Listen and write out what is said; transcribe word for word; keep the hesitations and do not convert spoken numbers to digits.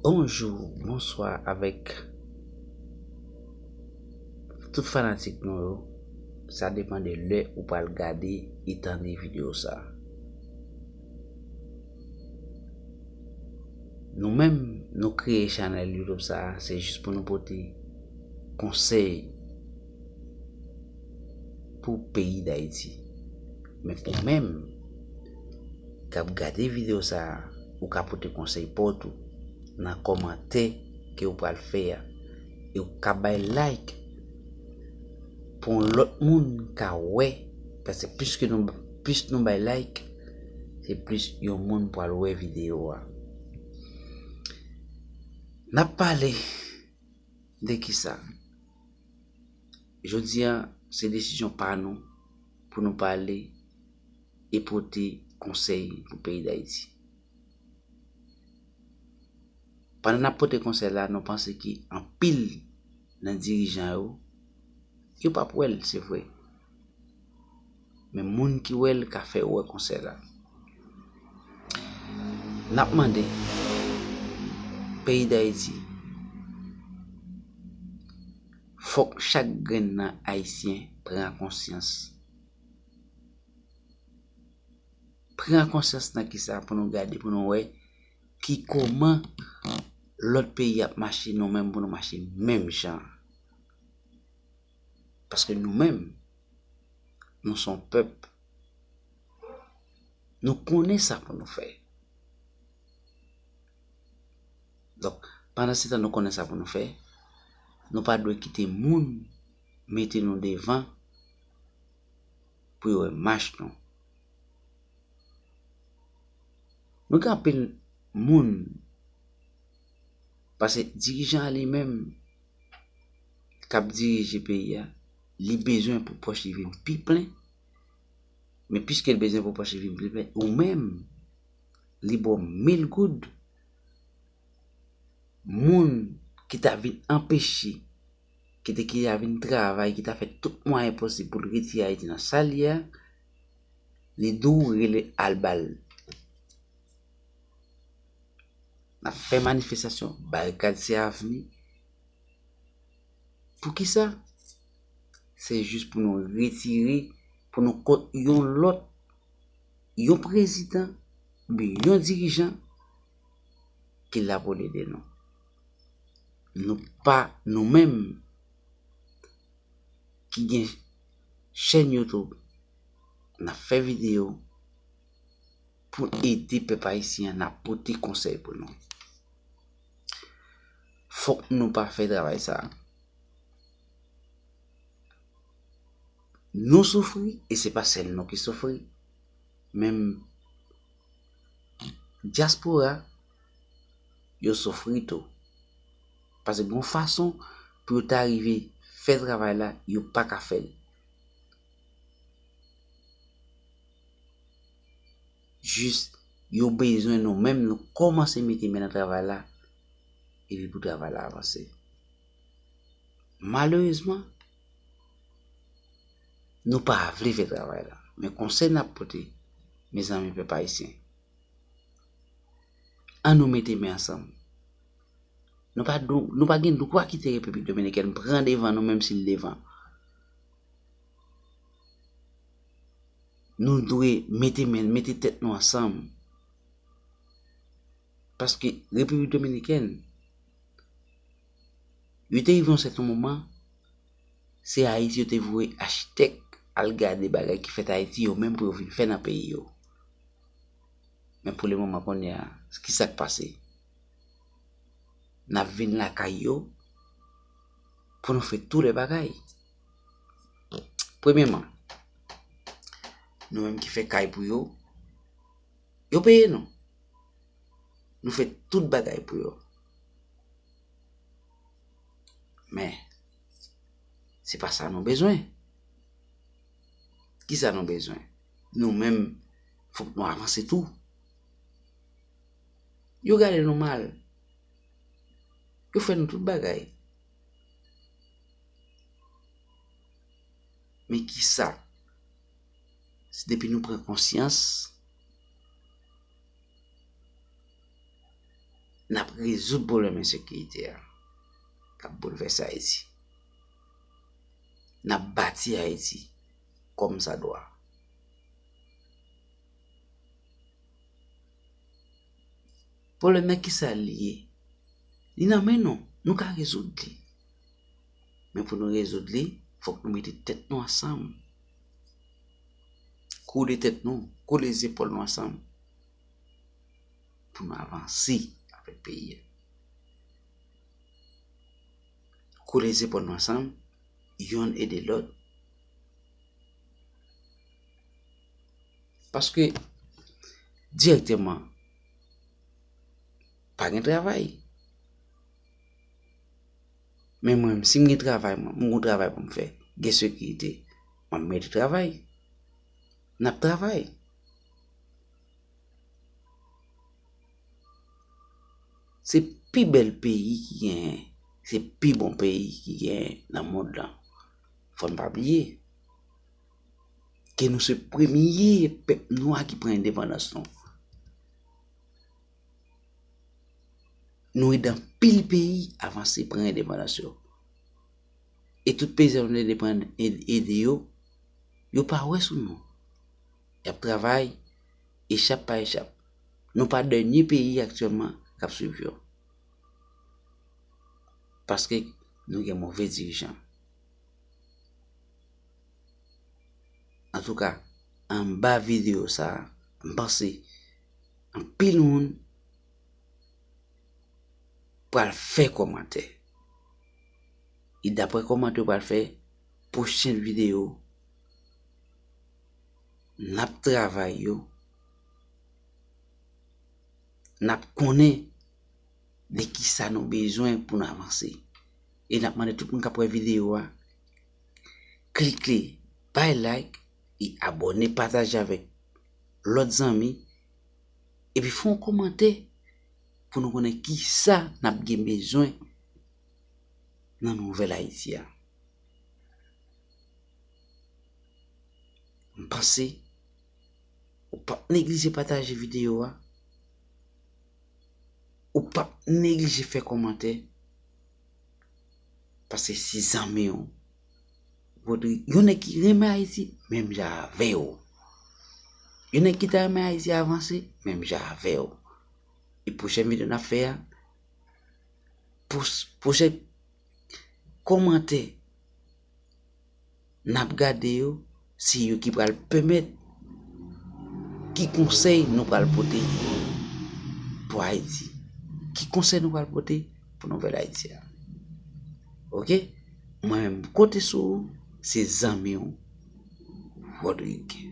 Bonjou, bonswa avèk tout fanatik nou yo. Sa depann de lè ou pral gade e tande videyo sa a. Nou menm, nou kreye chanèl YouTube sa a, se jis pou nou pote konsèy pou peyi Dayiti. Men ou menm k ap gade videyo sa a, ou ka pote konsèy pa w tou nan kòmantè ke ou pral fè a. E ou ka bay like pou yon lòt moun ka wè, paske plis ke nou, plis nou bay like, se plis yon moun pral wè videyo a. N ap pale de kisa? Jodi a, se desizyon pa nou pou nou pale e pote konsèy pou peyi Dayiti. Pandan n ap pote konsèy la, nou panse ke anpil nan dirijan yo, yo p ap wè l, se vre. Men moun ki wè l ka fè yo wè konsèy la. N ap mande peyi Dayiti, fòk chak grenn nan Ayisyen pran konsyans. Pran konsyans nan kisa? Pou nou gade, pou nou wè ki kòman lòt peyi ap mache, nou menm pou nou mache menm jan. Paske nou menm, nou se yon pèp. Nou konnen sa pou nou fè. Donk, pandan se tan nou konnen sa pou nou fè, nou pa dwe kite moun mete nou devan pou yo wè mach nou. Nou gen anpil moun, paske dirijan an li menm k ap dirije peyi a, li bezwen pou pòch li vin pi plen. Men piske l bezwen pou pòch li vin pi plen, ou menm, li ba w mil goud, moun ki ta vin anpeche, ki te ki ta vin travay, ki ta fè tout mwayen posib pou l retire Ayiti nan sa l ye a, li di w rele al ba l. N ap fè manifestasyon, barikad se avni. Poukisa? Se jis pou nou retire, pou nou kont yon lòt, yon prezidan, oubyen yon dirijan ki la pou l ede nou. Nou pa, nou menm ki gen chèn YouTube, n ap fè videyo pou ede pèp ayisyen an, n ap pote konsèy pou nou. Fòk nou pa fè travay sa a. Nou soufri, e se pa sèl nou ki soufri. Menm dyaspora, yo soufri tou. Paske gon fason pou yo ta rive fè travay la, yo pa ka fè l. Jis, yo bezwen nou menm, nou kòmanse mete men nan travay la, epi pou travay la avanse. Malerezman, nou pa vle fè travay la. Men konsèy n ap pote, mezanmi, pèp ayisyen, ann nou mete men ansanm. Nou pa dwe, nou pa gen dwa kite Repiblik Dominikèn pran devan nou, menm si l devan. Nou dwe mete men, mete tèt nou ansanm. Paske Repiblik Dominikèn, yo te rive yon sèten moman, se Ayiti yo te voye achitèk al gade bagay ki fèt Ayiti yo menm pou yo vin fè nan peyi yo. Men pou le moman kounye a, ki sa k pase? N ap vin lakay yo pou nou fè tout lè bagay. Premyèman, nou menm ki fè kay pou yo, yo peye nou. Nou fè tout bagay pou yo. Men, se pa sa nou bezwen. Ki sa nou bezwen? Nou menm, fòk nou avanse tou. Yo gade nou mal. Yo fè nou tout bagay. Men ki sa? Se depi nou pran konsyans, N ap rezoud pwoblèm ensekirite a k ap boulvèse Ayiti. N ap bati Ayiti kòmsadwa. Pwoblèm nan, kisa l ye? Li nan men nou. Nou ka rezoud li. Men pou nou rezoud li, fòk nou mete tèt nou ansanm. Kole tèt nou, kole zepòl nou ansanm pou nou avanse avèk peyi a. Kole zepòl nou ansanm, yonn ede lòt. Paske, dirèkteman, pa gen travay. Men mwen, si m gen travay, mwen, m gen travay pou m fè, gen sekirite, m ap mete travay. N ap travay. Se pi bèl peyi ki genyen, se pi bon peyi ki genyen nan mond lan. Fò n pa bliye ke nou se premye pèp nwa ki pran endepandans nou. Nou ede anpil peyi avanse pran endepandans yo. E tout peyi sa yo nou te depann ed-, ede yo, yo pa wè sou nou. Y ap travay echap pa echap. Nou pa dènye peyi aktyèlman k ap swiv yo. Paske nou gen move dirijan. Antouka, anba videyo sa a, m panse anpil moun pral fè kòmantè. E daprè kòmantè yo pral fè, pwochen videyo, n ap travay yo, n ap konnen de kisa nou bezwen pou n avanse. E n ap mande tout moun k ap wè videyo a, klike, bay like, e abòne, pataje avèk lòt zanmi, epi fè yon kòmantè pou nou konnen kisa n ap gen bezwen nan nouvèl Ayiti a. M panse ou p ap neglije pataje videyo a, ou p ap neglije fè kòmantè, paske se zanmi w. Rodrigue, yon nèg ki renmen Ayiti, menm jan avè w. Yon nèg ki ta renmen Ayiti avanse, menm jan avè w. E pwochèn videyo n ap fè a, pwos-, pwochèn kòmantè n ap gade yo, se yo ki pral pèmèt ki konsèy nou pral pote pou Ayiti. Ki konsèy nou pral pote pou nouvèl Ayiti a. Oke? Mwen menm, m konte sou ou, se zanmi w, Rodrigue.